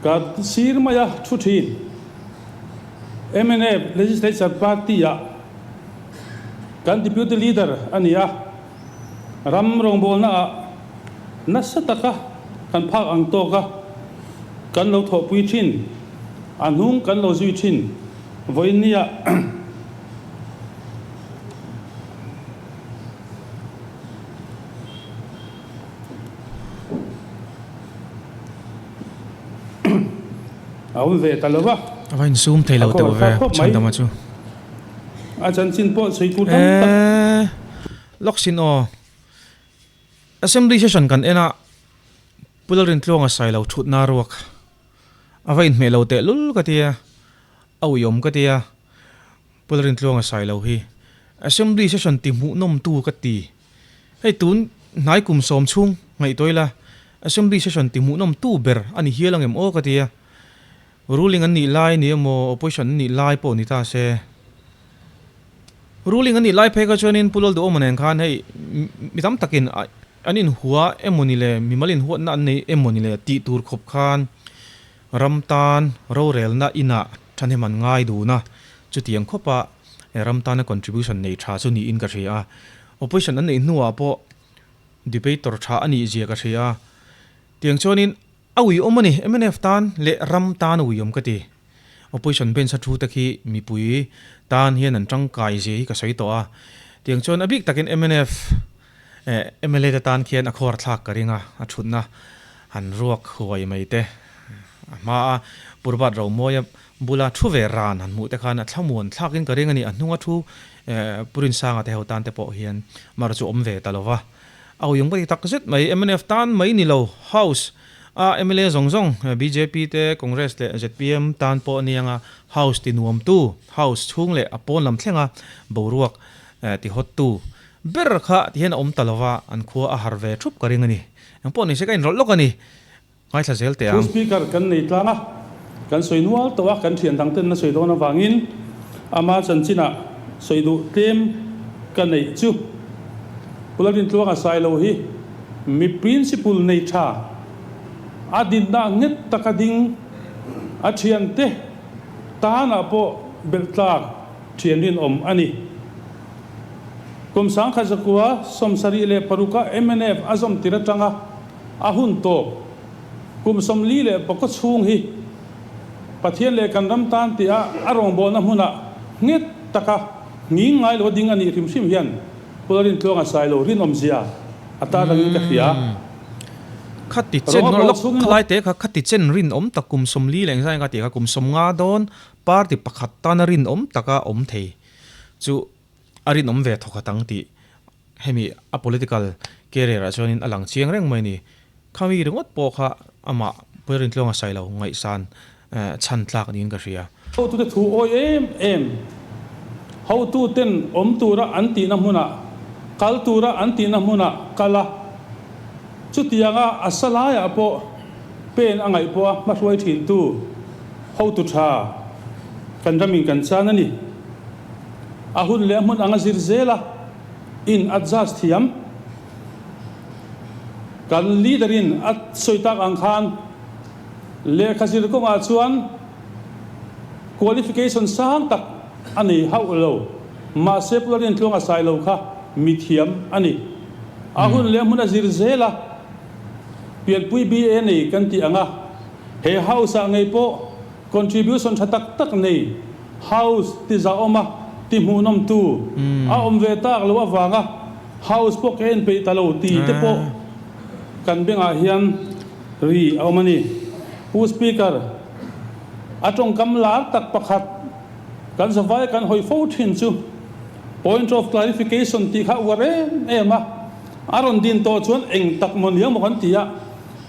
Ka sir mai a thu thin. Mnf Legislature Party-ah kan Deputy Leader a ni a, ram rawngbawlnaah nasa taka kan phak ang tawka kan lo thawhpui thin, a hnung kan lo zui thin vawiin nia. A awm ve ta lo va. A va insum thei lo deuh ve chhandama chu. A chanchin pawh chhui tur tam tak. Eee Lawksin aw. Assembly session kan en a, Pu Lalrintluanga Sailo thutna ruak a va inhmeh lo teh lul ka tia, a uiawm ka tia. Pu Lalrintluanga Sailo hi Assembly session ti hmuhnawmtu ka ti. Hei tun hnai kum sawm chhung ngaihtuah ila Assembly session ti hmuhnawmtu ber a ni hial ang em aw ka ti a. Ruling an nih lai ni emaw opposition an nih lai pawh ni ta se. Ruling an nih lai phei kha chuanin Pu Lalduhawma nen khan hei mi tam takin an inhua emaw ni le mimal inhuatna an nei emaw ni le tih tur khawp khan Ram tan rorelna inah thahnem an ngai dun a, chutiang khawpa ram tana contribution nei tha chu niin ka hria a. Opposition an neih hnuah pawh debater tha a nih zia ka hria a. Tiang chuanin a uiawm a ni, mnf tan leh ram tan a uiawm ka ti. Opposition bench a thu te khi mipui tan hian an tangkai zia hi ka sawi tawh a. Tiang chuan a bik takin mnf Mla te tan khian a khuar thlak ka ring a, a thutna han ruak huai mai te, a hma a Purbat Romawia bula thu ve ran han hmuh te khan a thlamuan thlakin ka ring a ni, a hnunga thu Purinsanga te ho tan te pawh hian mar chu awm ve ta lo va. A uiawm ka ti tak zet mai, mnf tan mai ni lo, House a mla zawng zawng, bjp te, Congress leh zpm tan pawh anianga House ti nuamtu, House chhung leh a pawn lam thlenga boruak ti hawttu Ber kha ti hian a awm ta lo va, an khua a har ve thup ka ring a ni. Eng pawh ni se ka inrawlh lawk a ni. Ngaithla zel teh Pu ang. Speaker, kan nei tlang a, kan sawi nual tawh a, kan thian dang ten na sawi dawn avangin ama chanchinah sawi duh tlem ka neih chu. Pu Lalrintluanga Sailo hi mi principle nei tha, a dinna nghet taka ding, a thiante tanah pawh belh tlak thian rinawm a ni. Kum 1976 a mnf a zawm tir atanga a hun tawp kum 44 chhung hi Pathian leh kan ram tan tia a rawngbawlna hmunah nghet taka nghing ngai lo ding a nih hrim hrim hian Pu Lalrintluanga Sailo rinawmzia a tarlangin ka hria. Khati chen Rawng a bawl lawk chhungin khalai te kha khati chen rinawm tak kum 40 leh engzai anga tih kha kum 50 dawn party pakhat tana rinawm taka awm thei chu a rinawm ve thawkhat ang tih hemi a political career ah chuanin a lang chiang reng mai a ni. Khami ringawt pawh kha amah Puiarintluanga Sailo ngaihsan chhan tlak niin ka hria. Hotute thu awi em em, hotuten awm tura an tihna hmunah, kal tura an tihna hmunah kal a, chutianga a sa laiah pawh pen a ngaih pawha hmahruai thintu hotu tha kan ramin kan chan a ni. A hun leh a hmun anga zir zel a, in adjust thiam. Kan leader in a sawi tak ang khan lehkha zir kawngah chuan qualification sang tak a nei hauh lo. Mahse Pu Lalrintluanga Sailo kha mithiam a ni. A hun leh a hmun a zir zel a, pianpui BA nei kan tih ang a, he house ah ngei pawh Contribution tha tak tak nei, House ti zahawm a, ti hmuhnawm tu a awm ve tak lo avanga House pawh ka en peih ta lo ti te pawh kan bengah hian ri a awm a ni. Pu Speaker, a tawngkam lar tak pakhat kan zavai kan hawi fo thin chu Point of Clarification tih kha uar em em a, a rawn din tawh chuan eng tak maw niang maw kan ti a,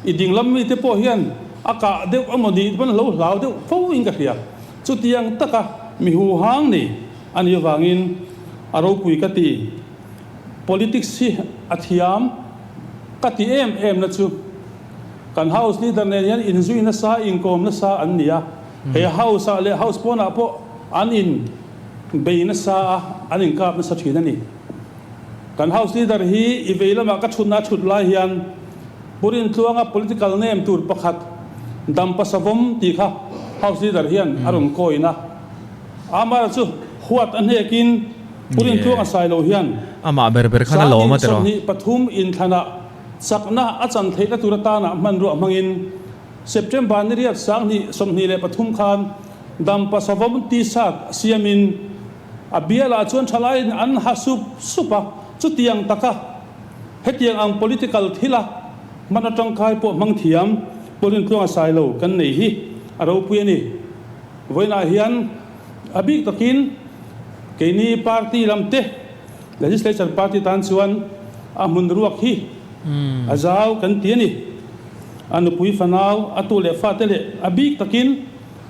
I dinglam mite pawh hian a kah deuh emaw nih pawn lo hlau deuh fo in ka hria. Chutiang taka mi huhang ni a nih avangin a ropui ka ti. Politics hi a thiam ka ti em em na chu kan House leader nen hian inzui nasa, inkawm nasa an ni a. He House ah leh House pawnah pawh an in bei nasa a, an inkap nasa thin a ni. Kan House leader hi i vei lamah ka thutna a thut lai hian Pu Rintluanga political name tur pakhat Dampa Savawm tih kha House Leader hian a rawn coin a. Amara chu huat a hnekin Pu Rintluanga Sailo hian Amah ber ber khan a lawm a tiraw. 23 inthlanah chakna a chan theihna tur atana hmanrua hmangin September ni riat 2023 khan Dampa Savawm T-shirt siamin a bialah chuan thalaiin an ha sup sup a, chutiang taka hetiang ang political thila hman atangkai pawh hmang thiam Pu Rintluanga Sailo kan nei hi a ropui a ni. Vawiinah hian a bik takin keini party lam te, Legislature party tan chuan a hmun ruak hi a zau kan ti a ni. A nupui fanau, a tu leh fate leh a bik takin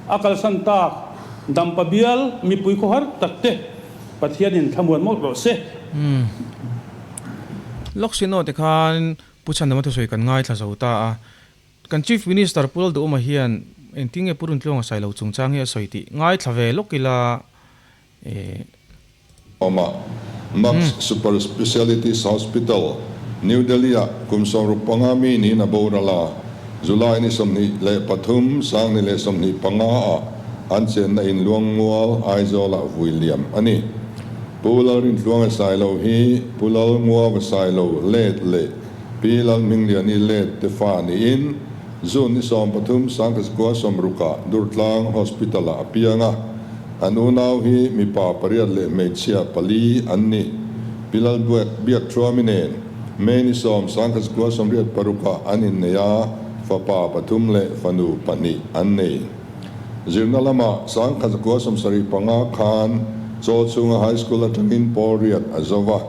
a kalsan tak Dampa bial mipui khawhar tak te Pathianin thlamuan mawlh rawh se. Loksino te khan Pu Chhandama thusawi kan ngaithla zo ta a, Kan Chief Minister Pu Lalduhawma hian engtin nge Pu Runtluanga Sailo chungchang hi a sawi tih ngaithla ve lawk ila eh. Awma Max Super Specialities Hospital, New Delhi-ah kum 65 mi niin a boral a, July ni 23, 2025-ah an chenna in Luangmual, Aizawl-ah vui liam a ni. Pu Lalrintluanga Sailo hi Pu Lalnguava Sailo let leh Pi Lalhmingliani let te fa niin June ni 13, 1960-ah Durtlang Hospital-ah a piang a. An unau hi mipa pariat leh hmeichhia pali an ni. Pi Lalbuak Biakthuami nen May ni 10, 1986-ah an innei a, fapa pathum leh fanu pahnih an nei. Zirna lamah 1975 khan Chaw chhunga High School atangin pawl riat a zo va.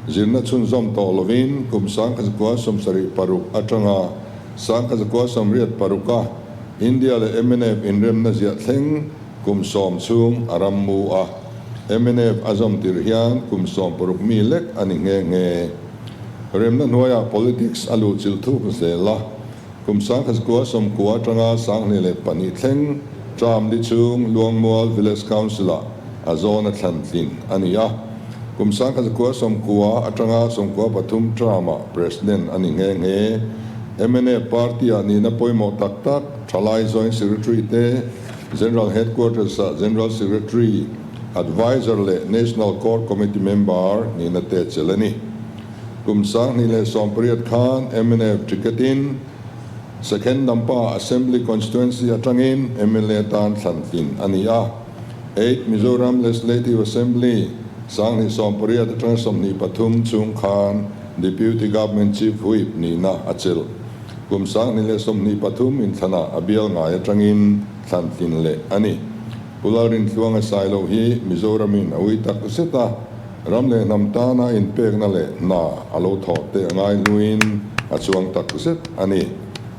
Zirna chhunzawm tawh lovin kum 1976 atanga 1986 a India leh mnf inremna ziah thleng kum sawm chhung a ram mu a. Mnf a zawm tirh hian kum 16 mi lek a ni nghe nghe. Remna hnuaiah politics a luhchilh thuk zel a, kum 1990 atanga 2002 thleng term li chhung Luangmual Village Council-ah a zawn a thlan tlin a ni a. Kum 1990 atanga 93 term-ah President a ni nghe nghe. Mnf party-ah nihna pawimawh tak tak Thalai Joint Secretary te, General Headquarters-ah General Secretary, Adviser leh National Core Committee member nihna te chelh a ni. Kum 2018 khan mnf ticket-in Second Dampa Assembly Constituency atangin mla tan thlan tlin a ni a. Eight Mizoram Legislative Assembly 2018 atanga 23 chhung khan Deputy Government Chief Whip nihna a chelh. Kum 2023 inthlanah a bial ngai atangin thlan tlin leh a ni. Pu Lalrintluanga Sailo hi Mizoramin a ui tak zet a, ram leh hnam tana inpekna leh hna a lo thawh te a ngai hnuin a chuang tak zet a ni.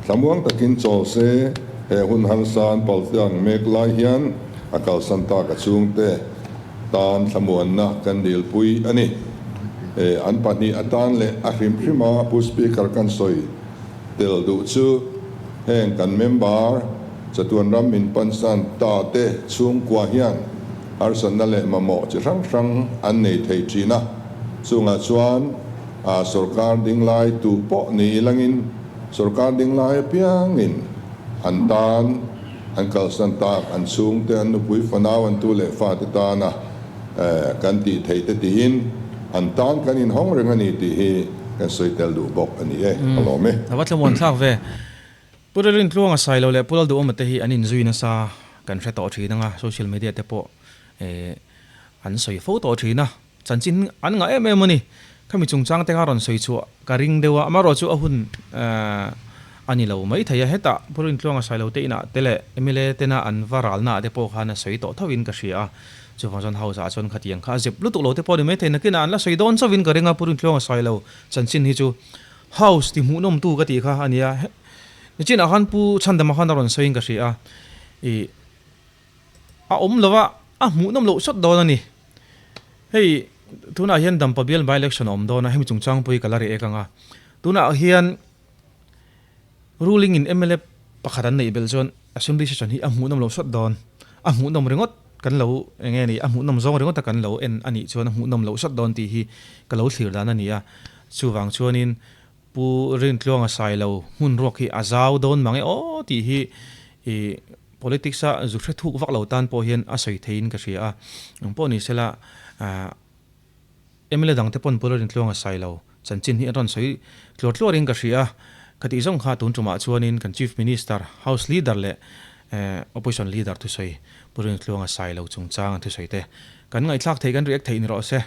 Thlamuang takin chawl se, he hun harsan paltlang mek lai hian a kalsan tak a chhungte tan thlamuanna kan dilpui a ni. An pahnih atan leh a hrim hrima Pu Speaker kan sawi tel duh chu heng kan member chatuan ram min pansan ta te chhungkua hian harsatna leh mamawh chi hrang hrang an nei thei thin a, chungah chuan sorkar dinglai tu pawh ni ilangin sorkar dinglai apiangin an tan an kalsan tak an chhungte an nupui fanau an tu leh fate tana kan tih theih te tiin an tan kan inhawng reng a ni tih hi kan sawi tel duh bawk a ni e, ka lawm e. A va thlamuan thlak ve. Pu Rilrintluanga Sailo leh Pu Lalduhawma te hi an inzui nasa kan hre tawh thin anga social media te pawh an sawi fo tawh thin a, chanchin an ngah em em a ni. Khami chungchang te kha rawn sawi chhuah ka ring deuh a, amaherawh chu a hun a ni lo mai thei a, hetah Pu Rintluanga Sailo te inah te leh mla tena an va ralnaah te pawh khan a sawi tawh tho in ka hria a, chuvang chuan house ah chuan khatiang kha a zep lutuk lo te pawh a ni mai thei, nakinah an la sawi dawn chauhin ka ring a, Pu Rintluanga Sailo chanchin hi chu house ti hmuhnawmtu ka tih kha a ni a, nichinah khan Pu Chhandama khan a rawn sawiin ka hria a, ih a awm lo a, a hmuhnawm loh sawt dawn a ni. Hei tunah hian Dampa bial by election a awm dawn a, hemi chungchang pawh hi ka la reh ek ang a, tunah hian ruling in mla pakhat an neih belh chuan assembly session hi a hmuhnawm loh sawt dawn, a hmuhnawm ringawt kan lo eng nge ni a hmuhnawm zawng ringawt a kan lo en a nih chuan a hmuhnawm loh sawt dawn tih hi ka lo thlir dan a ni a, chuvang chuanin. Pu Rintluanga Sailo hmun ruak hi a zau dawn mang e aw tih hi i politics a zu hre thuk vak lo tan pawh hian a sawi theiin ka hria a. Eng pawh ni sela mla dangte pawn Pu Rintluanga Sailo chanchin hi an rawn sawi tluar tluarin ka hria a. Khatih zawng kha tun tumah chuanin kan Chief Minister, House Leader leh Opposition Leader thusawi Pu Rintluanga Sailo chungchang an thusawi te kan ngaihthlak theih kan react theih ni rawh se.